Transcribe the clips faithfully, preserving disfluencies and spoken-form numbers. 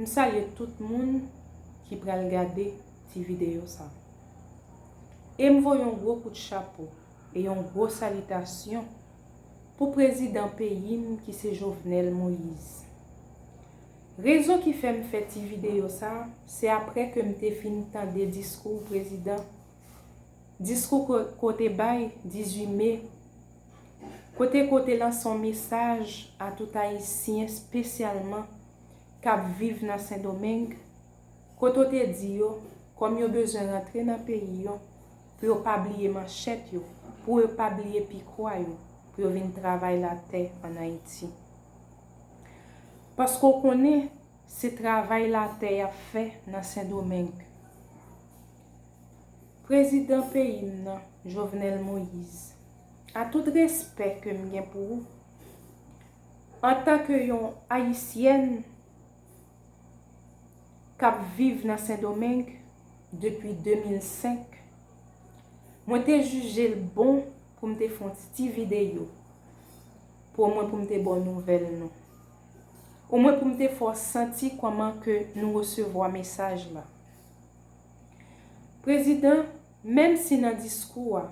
M salye tout moun ki pral gade ti videyo sa. E m voye yon gwo kout chapo e yon gwo salitasyon pou prezidan peyi m ki se Jovenel Moïse. Rezon ki fè m fè ti videyo sa, se apre ke m te fin tande diskou prezidan, diskou ko-, kote bay dizuit me, kote kote lanse yon mesaj a tout Ayisyen, espesyalman k ap viv nan Sendomeng, kote w te di yo, kòm yo bezwen rantre nan peyi yo, pou yo pa bliye manchèt yo, pou yo pa bliye pikwa yo, pou yo vin travay latè ann Ayiti. Paske w konnen, se travay latè y ap fè nan Sendomeng. Prezidan peyi m nan, Jovenel Moïse, a tout respè ke m gen pou ou, antanke yon Ayisyèn k ap viv nan Sendomeng depi de mil senk, mwen te jije l bon pou m te fè yon ti videyo, pou omwen pou m te ba w nouvèl nou. Omwen pou m te fè w santi kòman ke nou resevwa mesaj la. Prezidan, menm si nan diskou a,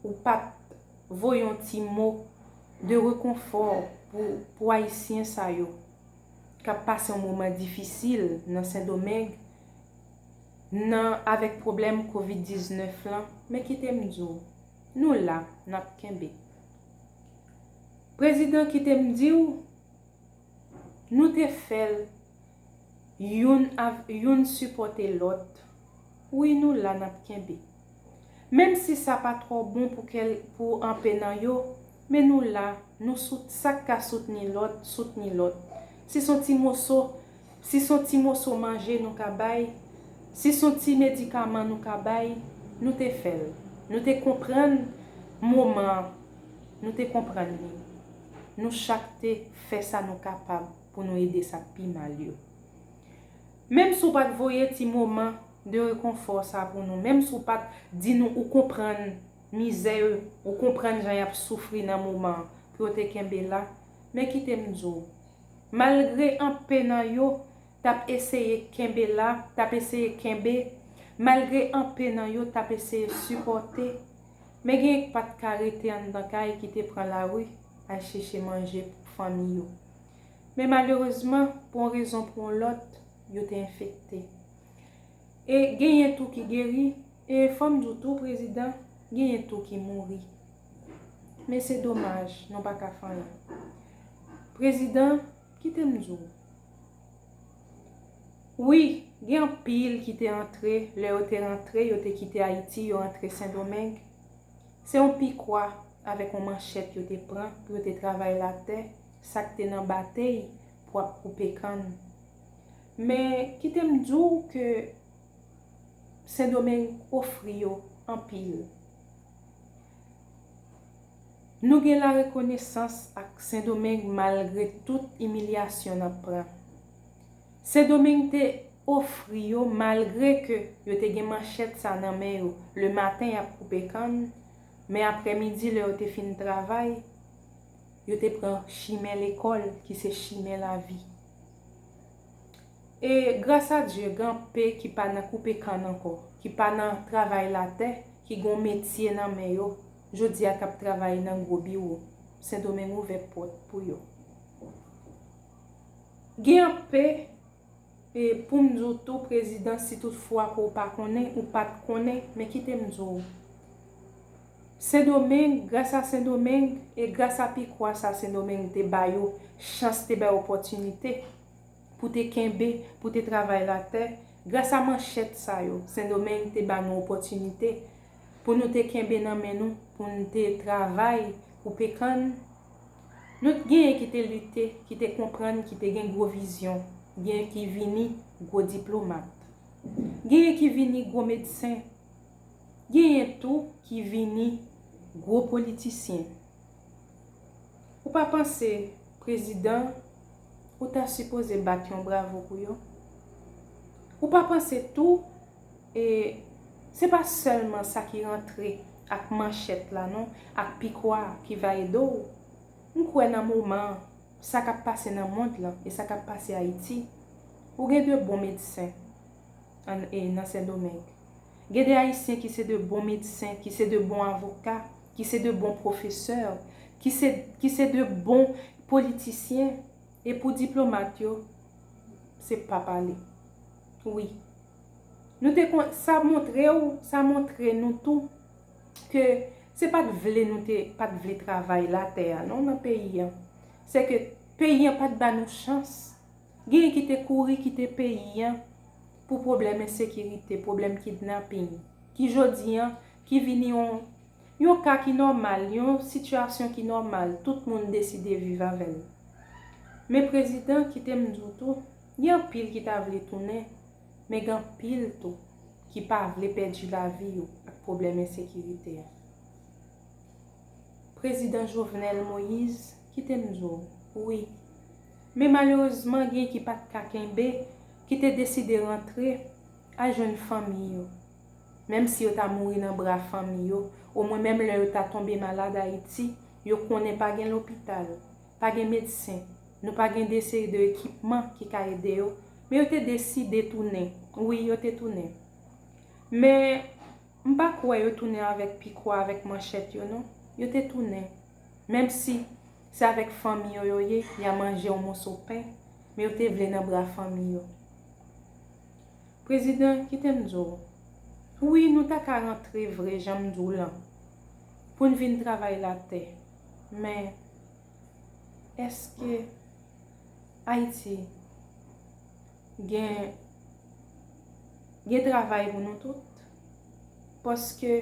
ou pa t voye yon ti mo de rekonfò pou, pou Ayisyen sa yo k ap pase yon moman difisil nan Sendomeng, nan, avèk pwoblèm kovid diznèf lan, men kite m di w, nou la, n ap kenbe. Prezidan, kite m di w, nou te fè l youn av-, youn sipòte lòt. Wi, nou la, n ap kenbe. Menm si sa pa twò bon pou kèl-, pou anpe nan yo, men nou la, nou sout-, sa k ka soutni lòt, soutni lòt. Si s on ti moso, si s on ti moso manje nou ka bay, si s on ti medikaman nou ka bay, nou te fè l. Nou te konprann moman an, nou te konprann li. Nou chak te fè sa nou kapab pou nou ede sa k pi mal yo. Menm si w pa t voye ti moman de rekonfò sa pou nou, menm si w pa t di nou ou konprann mizè yo, ou konprann jan y ap soufri nan moman an, pou yo te kenbe la, men kite m di w, malgre anpe nan yo t ap eseye kenbe la, t ap eseye kenbe, malgre anpe nan yo t ap eseye sipòte, men gen k pa t ka rete anndan kay ki te pran lari al chèche manje pou fanmi yo. Men malerezman, pou yon rezon pou yon lòt, yo te enfekte. E genyen tou ki geri, e fò m di w tou, prezidan, genyen tou ki mouri. Men se domaj, nou pa ka fè anyen. Prezidan, kite m di w. Wi, gen anpil ki te antre, lè yo te rantre, yo te kite Ayiti, yo rantre Sendomeng. Se yon pikwa avèk yon manchèt yo te pran pou yo te travay latè, sa k te nan batèy pou ap koupe kann. Men, kite m di w ke Sendomeng ofri yo anpil. Nou gen larekonesans ak Sendomeng malgre tout imilyasyon n ap pran. Sendomeng te ofri yo malgre ke yo te gen manchèt sa nan men yo. Lematen, y ap koupe kann, men aprèmidi, lè yo te fin travay, yo te pran chimen lekòl, ki se chimen lavi. E gras a Dye, gen anpe ki pa nan koupe kann ankò, ki pa nan travay latè, ki gen yon metye nan men yo, jodi a k ap travay nan gwo biwo. Sendomeng ouvè pòt pou yo. Gen anpe, e pou m di w tou, prezidan, si tout fwa ke w pa konnen, ou pa t konnen, men kite m di w. Sendomeng, gras a Sendomeng, e gras a pikwa sa Sendomeng te ba yo, chans te ba yo opòtinite pou te kenbe, pou te travay latè, gras a manchèt sa yo, Sendomeng te ba nou opòtinite pou nou te kenbe nan men nou, pou nou te travay, koupe kann. Nou t genyen ki te lite, ki te konprann, ki te gen gwo vizyon, genyen ki vini gwo diplomat, genyen ki vini gwo medsen, genyen tou ki vini gwo politisyen. Ou pa panse, prezidan, ou ta sipoze bat yon bravo pou yo? Ou pa panse tou, e se pa sèlman sa ki rantre ak manchèt la non, ak pikwa a ki va ede w? M kwè nan moman an, sa k ap pase nan mond lan e sa k ap pase Ayiti, Ou gen de bon medsen an, e, nan Sendomeng. Gen de Ayisyen ki se de bon medsen, ki se de bon avoka, ki se de bon pwofesè, ki se, ki se de bon politisyen. E pou diplomat yo, se pa pale. Wi. Nou te kon, sa montre w, sa montre nou tou ke se pa t vle nou te, pa t vle travay latè a, non, nan peyi an. Se ke peyi an pa t ba nou chans. Genyen ki te kouri kite peyi an pou pwoblèm ensekirite, pwoblèm kidnaping, ki jodi an, ki vini yon, yon ka ki nòmal, yon sitiyasyon ki nòmal, tout moun deside viv avè l. Men prezidan, kite m di w tou, gen anpil ki ta vle tounen, men gen anpil tou ki pa vle pèdi lavi yo ak pwoblèm ensekirite a. Prezidan Jovenel Moïse, kite m di w, wi. Men malerezman, gen ki pa t ka kenbe, ki te deside rantre al jwenn fanmi yo. Menm si yo ta mouri nan bra fanmi yo, omwen menm lè yo ta tonbe malad Ayiti, yo konnen pa gen lopital, pa gen medsen, nou pa gen de seri de ekipman ki ka ede yo, men yo te deside tounen. Wi, yo te tounen. Men m pa kwè yo tounen avèk pikò, avèk manchèt yo, non. Yo te tounen. Menm si se avèk fanmi yo yo ye, y a manje yon moso pen, men yo te vle nan bra fanmi yo. Prezidan, kite m di w, wi, nou ta ka rantre vre, jan m di w lan, pou n vin travay latè. Men, èske Ayiti gen, gen travay pou nou tout? Paske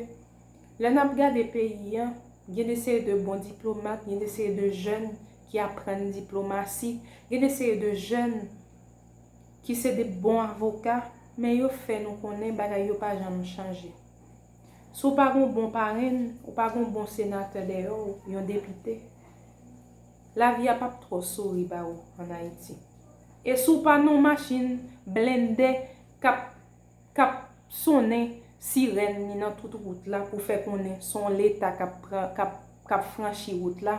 lè n ap gade peyi an, gen de seri de bon diplomat, gen de seri de jèn ki aprann diplomasi, gen de seri de jèn ki se de bon avoka, men yo fè nou konnen bagay yo pa janm chanje. Si w pa gen yon bon parenn, ou pa gen yon bon senatè dèyè w, yon depite, lavi a p ap twò souri ba ou ann Ayiti. E si w pa nan yon machin blende k ap, k ap sonnen sirèn li nan tout wout la pou fè konnen se yon Leta k ap pran, k ap, k ap franchi wout la,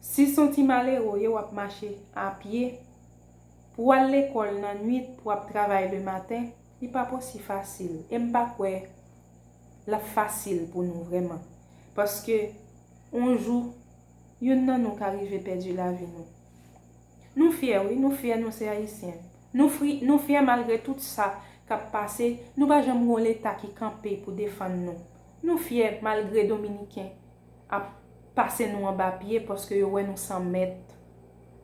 si se yon ti malere w ye, w ap mache a pye, pou w al lekòl nan nwit, pou w ap travay lematen, li p ap osi fasil. E m pa kwè l ap fasil pou nou vrèman. Paske, yon jou, youn nan nou ka rive pèdi lavi nou. Nou fyè, wi, nou fyè, nou se Ayisyen. Nou fri, nou fyè malgre tout sa k ap pase, nou pa janm gen yon Leta ki kanpe pou defann nou. Nou fyè malgre Dominiken ap pase nou anba pye paske yo wè nou san mèt.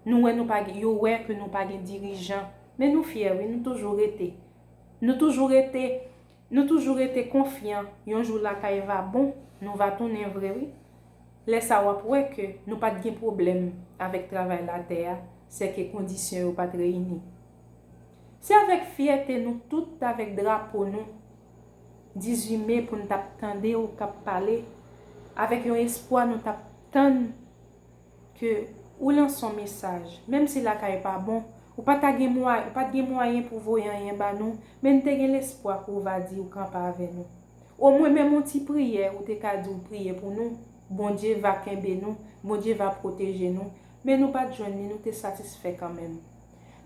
Nou wè nou pa gen, yo wè ke nou pa gen dirijan. Men nou fyè, wi, nou toujou rete. Nou toujou rete, nou toujou rete konfyan. Yon jou lakay va bon, nou va tounen vre, wi. Lè sa w ap wè ke nou pa t gen pwoblèm avèk travay latè a, se ke kondisyon yo pa t reyini. Se avèk fyète nou tout, avèk drapo nou, dizuit me pou n t ap tande w k ap pale, avèk yon espwa nou t ap tann ke ou lanse yon mesaj, menm si lakay pa bon, ou pa ta gen mwa, ou pa t gen mwayen pou voye anyen ba nou, men n te gen lespwa ke w va di ou kanpe avè nou. Omwen menm yon ti priyè, ou te ka di w priye pou nou, Bondye va kenbe nou, Bondye va pwoteje nou, men nou pa t jwenn li, nou te satisfè kanmenm.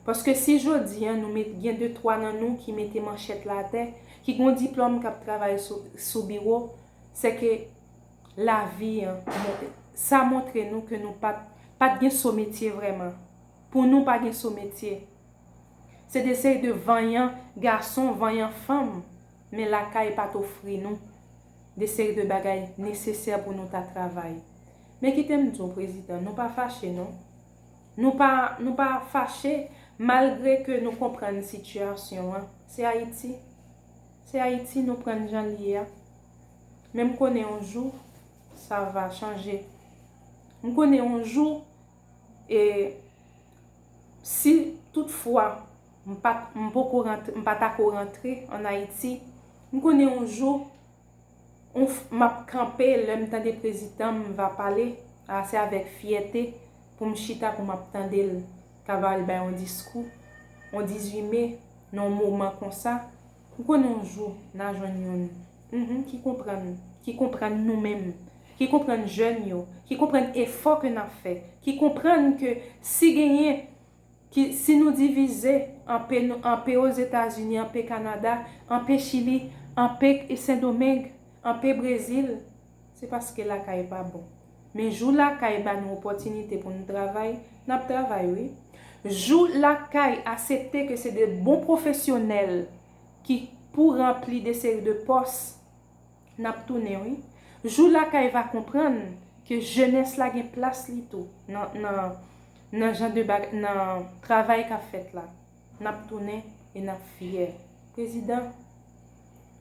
Paske si jodi a nou met, gen de twa nan nou ki mete manchèt la atè, ki gen yon diplòm k ap travay sou, sou biwo, se ke lavi an, mon-, sa montre nou ke nou pa t, pa t gen so metye vrèman. Pou nou pa gen so metye. Se de seri de vanyan gason, vanyan fanm, men lakay pa t ofri nou de seri de bagay nesesè pou nou ta travay. Men kite m di w, prezidan, nou pa fache non. Nou pa, nou pa fache malgre ke nou konprann sitiyasyon an. Se Ayiti. Se Ayiti nou pran l jan l ye a. Men m konnen yon jou, sa va chanje. M konnen yon jou, e si toutfwa m pa, m poko rantre, m pa ta ko rantre ann Ayiti, m konnen yon jou, yon f-, m ap kanpe lè m tande prezidan m va pale, a, se avèk fyète pou m chita pou m ap tande l k ap al bay yon diskou, yon dizuit me, nan yon moman konsa, m konnen yon jou n a jwenn youn, mhm, ki konprann, ki konprann nou menm, ki konprann jèn yo, ki konprann efò ke n ap fè, ki konprann ke si genyen Ki, si nou divize, an pe, nou, an pe Ozetazini, an pe Kanada, an pe Chili, an pe Sendomeng, an pe Brezil, se paske lakay pa bon. Men jou lakay ba nou opòtinite pou nou travay, n ap travay, wi. Jou lakay aksepte ke se de bon pwofesyonèl ki pou ranpli de seri de pòs, n ap tounen, wi. Jou lakay va konprann ke jenès la gen plas li tou nan, nan, nan jan de bag, nan travay k ap fèt la. N ap tounen e n ap fyè. Prezidan,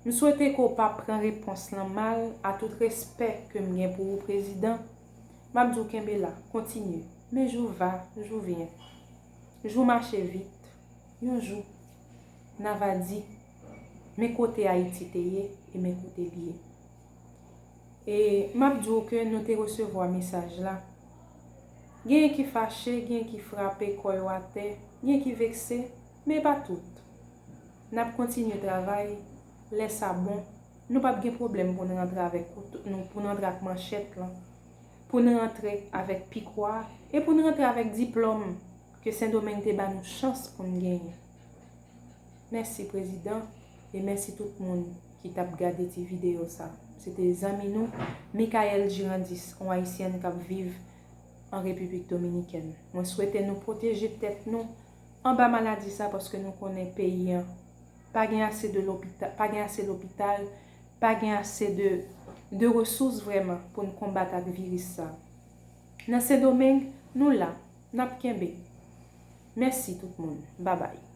m swete ke w pa pran repons lan mal, a tout respè ke m gen pou ou, Prezidan. M ap di w kenbe la, kontinye. Men jou va, jou vyen. Jou mache vit. Yon jou, n a va di, men kote Ayiti te ye e men kote l ye. E m ap di w ke nou te resevwa mesaj la. Genyen ki fache, genyen ki frape kò yo atè, genyen ki vekse, men e pa tout. N ap kontinye travay, lè sa bon, nou p ap gen pwoblèm pou n rantre avèk kouto, nou, pou n rantre ak manchèt lan, pou n rantre avèk pikwa e pou n rantre avèk diplòm ke Sendomeng te ba nou chans pou n genyen. Mèsi, Prezidan, e mèsi tout moun ki t ap gade ti videyo sa. Se te zanmi nou, Michaelle Girandis, yon Ayisyèn k ap viv an Repiblik Dominikèn. Mwen swete nou pwoteje tèt nou anba maladi sa, paske nou konnen peyi an pa gen ase de lopita-, pa gen ase lopital, pa gen ase de, de resous vrèman pou n konbat ak viris sa. Nan Sendomeng, nou la, n ap kenbe. Mèsi tout moun. Babay.